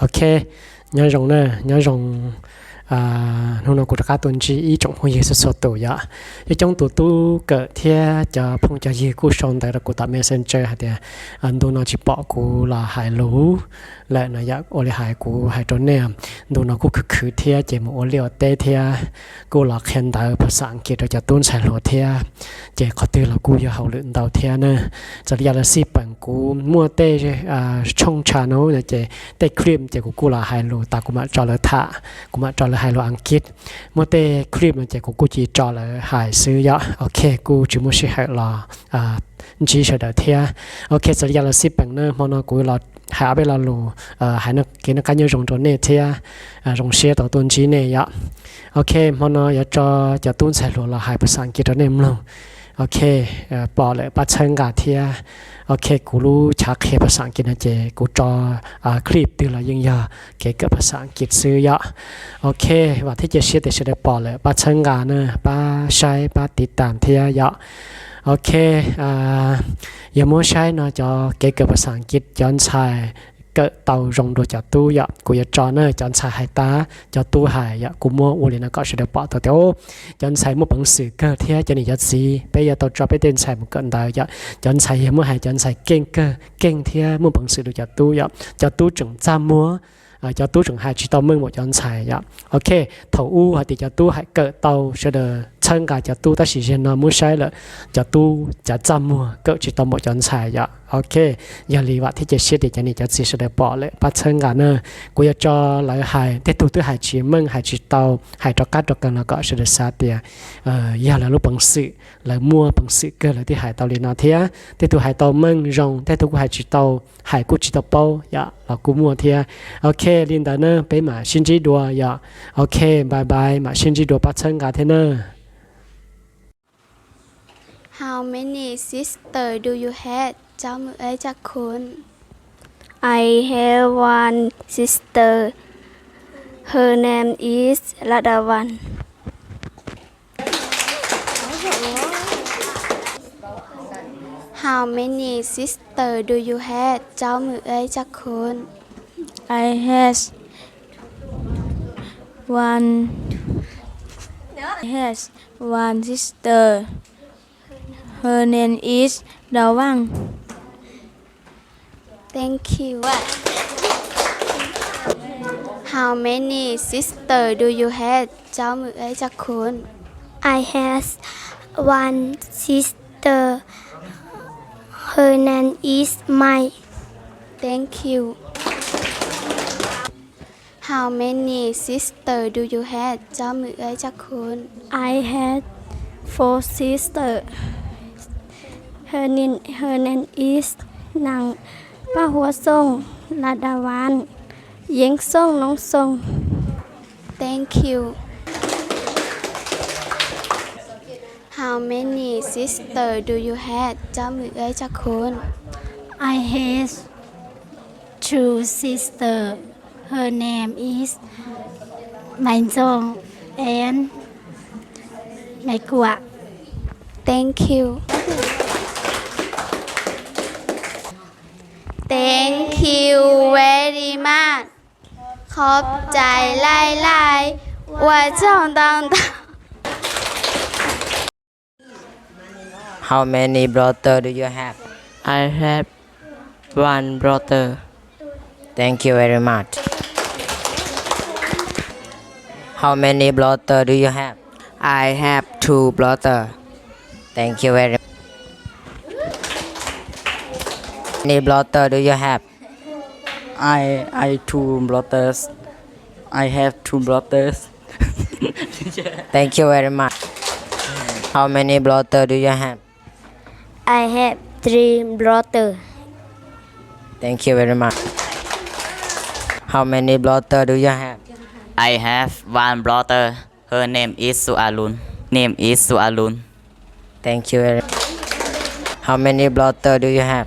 Ok, nyob zoo na, nyob zoo. Hnub no kuv rov qab tuaj ntsib ib tsoom phooj ywg txhua txhua tus yom. Coob coob tus tub kawm thiab cov phooj cov ywg kuj sau ntawv rau kuv tom Messenger hais tias ntu no tsis pom kuv los hais lus lawm no yom. Ua li hais kuv hais rau nej, ntu no kuj khwv khwv thiab ces mus ua liaj ua teb thiab kuj los qhia ntawv phas xas Askiv rau cov tub ntxhais hluas thiab, ces qhov twg los kuj yog hauj lwm ntau thiab na. Txawm li cas los xij peem kuv muaj tej tshooj channel no ces tej clip ces kuv kuj los hais lus tas kuv mam tso lawv tham, kuv mam tso lawv hais lus Askiv. Muaj tej clip no ces kuv kuj cia tso lawv hais xwb yom. Ok, kuj tsis muaj sij hawm los ntsib sawv daws thiab. Ok, txawm li cas los xij peem na, hmo no kuv los hais ob peb lo lus hais kev noj qab nyob zoo rau nej thiab zoo siab tau tuaj ntsib nej yom. Ok, hmo no yuav tso cov tub ntxhais hluas los hais phas xas Askiv rau nej mloog. Ok, pom lawm pab txhawb nqa thiab. Ok, kuv lub chav qhia phas xas Askiv no ces kuv tso clip twg los yeej yog kev kawm phas xas Askiv xwb yom. Ok, vam thiab cia siab tias sawv daws pom lawm pab txhawb nqa na, pab saib pab tiv tam thiab yom. Ok, yog muab saib no cov kev kawm phas xas Askiv cov ntxhais kawm tau zoo dua cov tub yom. Kuv yuav tso na, cov ntxhais hais tas cov tub hais yom. Kuv muab ua li no kom sawv daws pom tau tias cov ntxhais muaj peev xwm kawg thiab cov niam cov txiv peb yuav tau tso peb tej ntxhais mus kawm ntawv yom. Cov ntxhais yog muab hais cov ntxhais keej kawg, keej thiab muaj peev xwm dua cov tub yom. Cov tub tseem txaj muag, cov tub tseem hais tsis tau meej npaum cov ntxhais yom. Ok, thaum ub hais tias cov tub hais kawm tau sawv daws txhawb nqa cov tub, tab sis zaum no muab saib lawm cov tub cov txaj muag kawm tsis tau npaum cov ntxhais yom. Ok, yog li vam thiab cia siab tias cov niam cov txiv sawv daws pom lawm pab txhawb nqa na. Kuv yuav tso lawv hais, tej tug twb hais tsis meej hais tsis tau, hais rov qab rov qees los kom sawv daws xav tias yog lawv lub peev xwm, lawv muaj peev xwm kawg lawv thiaj hais tau li no thiab. Tej tug hais tau meej zoo, tej tug kuj hais tsis tau, hais kuj tsis tau paub yom los kuj muaj thiab. Ok, li ntawd na peb mam sib ntsib dua yom. Ok, bye bye, mam sib ntsib dua pab txhawb nqa thiab na. How many sisters do you have? Cov mws ej cov khun. I have one sister. Her name is Ladawan. How many sisters do you have? Cov mws ej cov khun. I have one. I have one sister. Her name is Dawang. Thank you. How many sisters do you have? Cov mws ej cov khun. I have one sister. Her name is Mai. Thank you. How many sisters do you have? Cov mws ej cov khun. I have four sisters. Her name, her name is Nang, Paj Huab Xoong, Ladawan, Yeeb Xoong, Noov Xoong. Thank you. How many sisters do you have? Cov mws ej cov khun. I have two sisters. Her name is Mai Ntxoog and Mai Kuam. Thank you. Thank you very much. Qhov txais laij laij, ua tsaug ntau ntau. How many brother do you have? I have one brother. Thank you very much. How many brother do you have? I have two brother. Thank you very much. Many brother do you have? I I two brothers. I have two brothers. Thank you very much. How many brother do you have? I have three brothers. Thank you very much. How many brother do you have? I have one brother. Her name is Sualun. Name is Sualun. Thank you very much. How many brother do you have?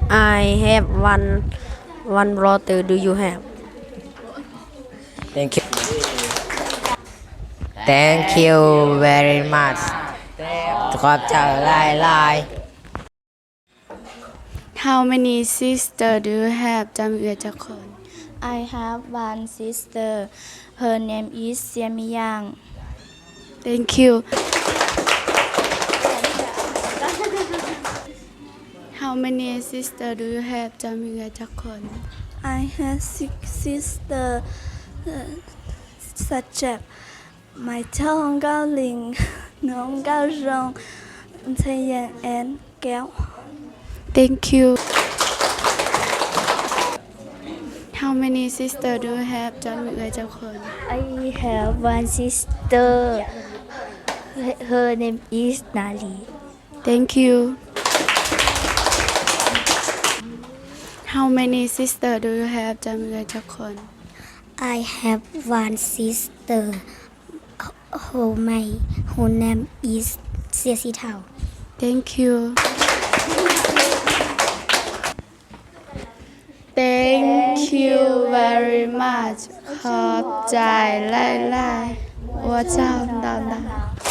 I have one one brother. Do you have? Thank you. Thank you very much. Qhov txais laij laij. How many sisters do you have? Cov mws ej cov khun. I have one sister. Her name is Xiamiyang. Thank you. How many sisters do you have? Cho mọi người cho khuôn. I have six sisters, uh, such as Maiv Thoj, Nkauj Lis, Nuv, Nkauj Zoo, Ntxhee Yees and Kev. Thank you. How many sisters do you have? Cho mọi người cho khuôn. I have one sister. Her name is Nali. Thank you. How many sisters do you have? Cho mọi người cho khuôn. I have one sister. Who my who name is Sia Si Thao. Thank you. Thank you very much. Khov cai laij laij. Ua tsaug ntau ntau.